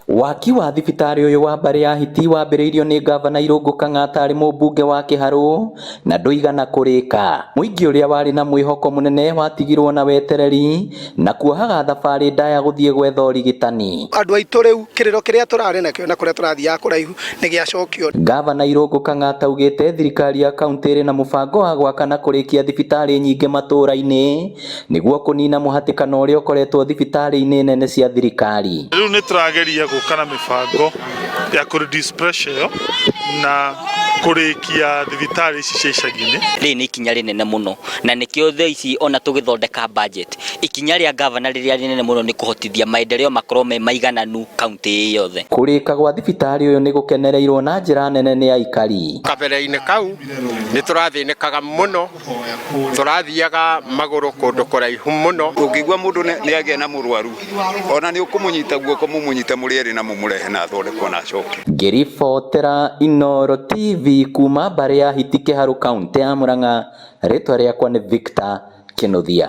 Waki wa thibitarĩ ũyũ wa mbarĩ ya Hiti wambĩrĩirio nĩ ngavana Irũngũ Kang'ata arĩ mũmbunge wa Kĩharũ na ndũigana kũrĩka. Mũingĩ ũrĩa warĩ na mwĩhoko mũnene watigirwo na wetereri na kuohaga thabarĩ ndaya gũthiĩ gwetha ũrigitani. Andũ aitũ rĩu kĩrĩro kĩrĩa tũrarĩ nakĩo na kũrĩa tũrathiaga kũraihu nĩ gĩacokio. Ngavana Irũngũ Kang'ata augĩte thirikari ya kaunti ĩrĩ na mũbango wa gwaka na kũrĩkia thibitarĩ nyingĩ matũũra-inĩ nĩguo kũnina mũhatĩkano ũrĩa ũkoretwo thibitarĩ-inĩ nene cia thirikari. Rĩu nĩ tũrageria gũka na mĩbango ya kũ reduce pressure ĩyo na kũrĩkia thibitarĩ ici cia icagi-inĩ. Rĩrĩ nĩ ikinya rĩnene mũno na nĩkĩo thaa ici ona tũgĩthondeka budget, ikinya rĩa gavana rĩrĩa rĩnene mũno nĩ kũhotithia maendeleo makorwo me maigananu kaunti yothe. Kũrĩka gwa thibitarĩ ũyũ nĩ gũkenereirwo na njĩra nene nĩ aikari. Kabere-inĩ kau nĩ tũrathĩnĩkaga mũno, tũrathiaga magũrũ kũndũ kũraihu mũno. Ũngĩigua mũndũ nĩ agĩa na mũrwaru, ona nĩ ũkũmũnyita guoko, mũmũnyite mũrĩ erĩ na mũmũrehe na athondekwo na acoke. Ngĩribotera Inooro TV kuma mbarĩ ya Hiti Kĩharũ, kaunti ya Murang'a, rĩtwa rĩakwa nĩ Victor Kĩnuthia.